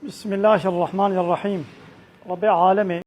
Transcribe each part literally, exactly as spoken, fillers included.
Bismillahirrahmanirrahîm. Rebbê alemê.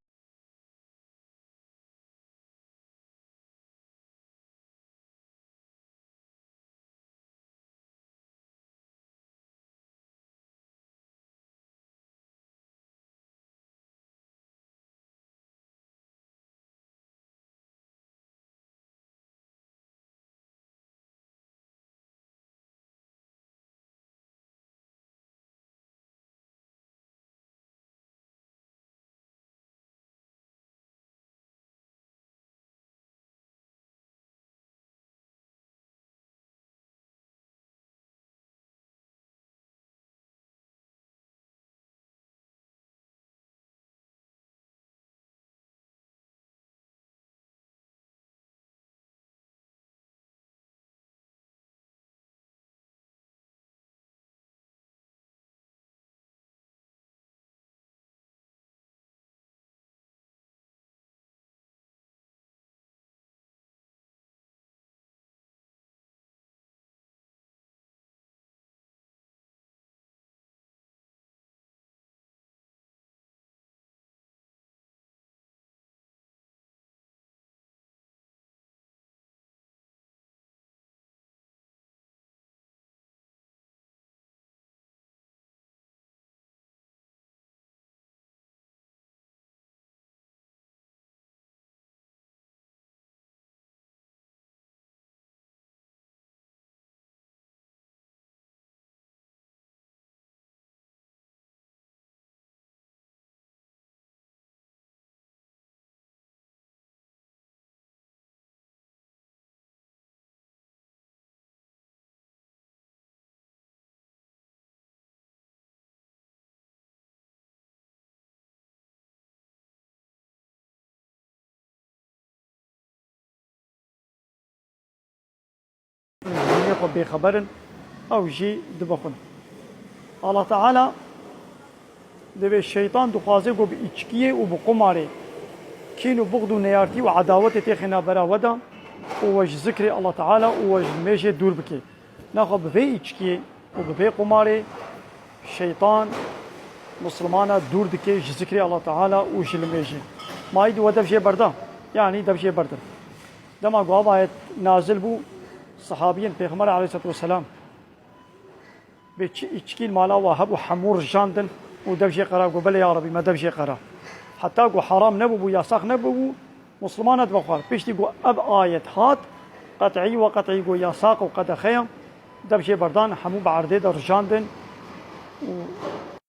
Dinê xwe bêxeber in, ew jî dibixwin. Allah Teala divê şeytan dixwaze ku bi îçkiyê û bi qumarê kîn û buxd û neyartî û edawetê têxê navbera we de û we ji zikrê Allah Teala û we ji nimêjê dûr bike. Nexwe bi vê îçkiyê û bi vê qumarê şeytan Mislimana dûr dike ji zikrê Allah Teala û ji nimêjê. Ma îdî we dev jê berda, yanî dev jê berdin. Dema ku ev ayet nazil bû, sehabiyên Pêxember aleyhisselatu vesselam bê çi îçkî li mala we hebû, hemû rijandin û dev jê qera, got, belê ya Rebî, me dev jê qera. Heta ku heram nebûbû, yasax nebûbû, Mislimana dibe xwar. Piştî ku ev ayet hat, qet'î we qet'î ku yasax û qedexe ye, dev jê berdan, hemû bi erdê de rijandin û